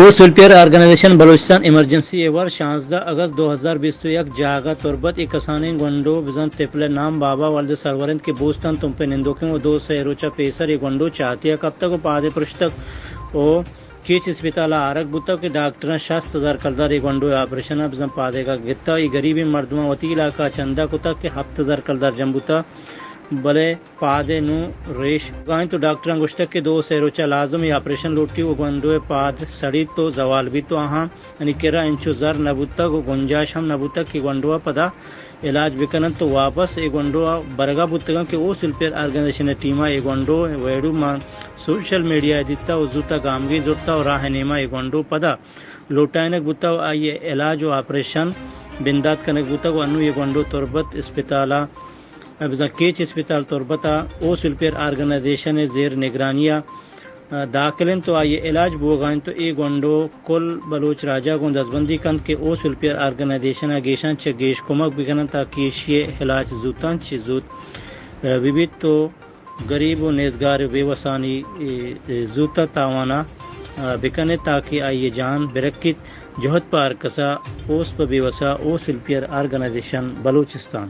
اوست welfare organization Balochistan ایمرجنسی ءِ ورد شانزدہ اگست دو ہزار بیست ءُ یک جاگہ تربت ءِ کسانیں گونڈو بزاں تپل ءِ نام بابا ولد سرور اِنت کہ بوستان تمپ ءِ نندوکیں ءُ دو سے روچ ءَ پیسر اے گونڈو چاتے ءَ کپتگ ءُ پاد ءَ پرشتگ ءُ کیچ اسپتال ءَ آرگ بوتگ کہ ڈاکٹراں شست ہزار کلدار اے گونڈو ءِ آپریشن ءَ بزاں پادیگ ءَ گتگ۔ اے گریبیں مردماں وتی علاقہ ءَ چندہ کتگ کہ ہپت ہزار کلدار جم بوتگ، بلے پاد ءَ نوں ریش گائینت ءُ ڈاکٹراں گوشتگ کہ دو سے روچ ءَ لازم اے آپریشن لوٹی ءُ گونڈو ءِ پاد سڑیت ءُ زوال بیت ءُ آہانی کرا انچو زر نہ بوتگ ءُ گنجائش ہم نہ بوتگ کہ گونڈو ءَ پدا علاج بکن اَنت ءُ واپس اے گونڈو ءَ برگ ءَ بوتگ اَنت کہ اوست ویلفیئر آرگنائزیشن ءِ ٹیم ءَ اے گونڈو ءِ ویڈیو ماں سوشل میڈیا ءَ دیتہ ءُ زوت ءَ گامگیج زرتہ ءُ راہ ءِ نیما اے گونڈو پدا لوٹائینگ بوتہ ءُ آئی ءِ علاج ءُ آپریشن بندات کنگ بوتگ ءُ انوں اے گونڈو تربت اسپتال ءَ، بزاں کیچ اسپتال تربت ءَ اوست ویلفیئر آرگنائزیشن ءِ زیر نگرانی ءَ داخل اِنت ءُ آئی ءِ علاج بوگ ءَ اِنت ءُ اے گونڈو کل بلوچ راج ءَ گوں دزبندی کنت کہ اوست ویلفیئر آرگنائزیشن ءَ گیشاں چہ گیش کمک بکن اَنت تاکہ ایشی ءِ علاج زوتاں چہ زوت بہ بیت ءُ گریب ءُ نیزگار ءُ بے وسانی زوت ءَ تاوان ءَ بکن اَنت تاکہ آئی ءِ جان برکیت۔ جہد پہ ہرکس ءَ، اوست پہ بے وس ءَ، اوست ویلفیئر آرگنائزیشن بلوچستان۔